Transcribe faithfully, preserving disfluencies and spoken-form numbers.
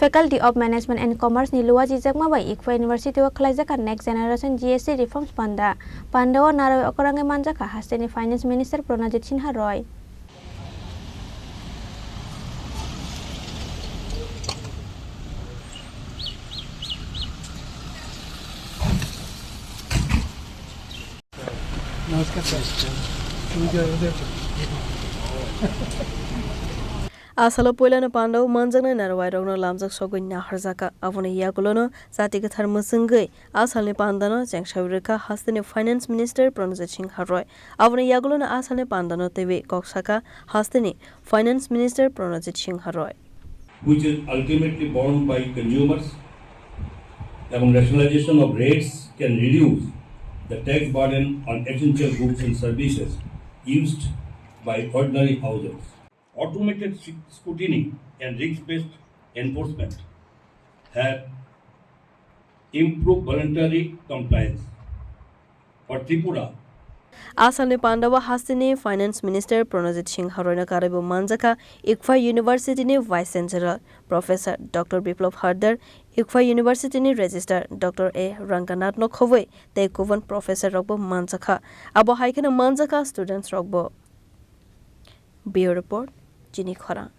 Faculty of Management and Commerce ni luajijakma bai ICFAI University o khwlaijakha Next Generation G S C Reforms Panda. Panda o narwi okorangwi manjakha hasteni Finance Minister Pranajit Sinha Roy. Namaskar, sir. Uja, uja. A salo poilano Panda o manjaknai narwairokno lamjak sogwi naharjakha. Aboni yagulono jati kwthar mwchwngwi a salni pandano chengsawi rwkha hasteni Finance Minister Pranajit Singha Roy. Aboni yagulono a salni pandano twiwi kok sakha hasteni Finance Minister Pranajit Singha Roy. Which is ultimately borne by consumers, and rationalization of rates can reduce the tax burden on essential goods and services used by ordinary households. Automated sc-, scrutiny and risk-based enforcement have improved voluntary compliance for Tripura. A salni pandao hasteni Finance Minister Pranajit Singha Royno karwibo manjakha ICFAI University ni Vice Chancellor Professor Doctor Biplab Hardar, ICFAI University ni Registrar Doctor A Ranganath no khobwi tei kubun professor rokbo manjakha. Abo hai kheno manjakha students rokbo. Bureau Report, Chini Khorang.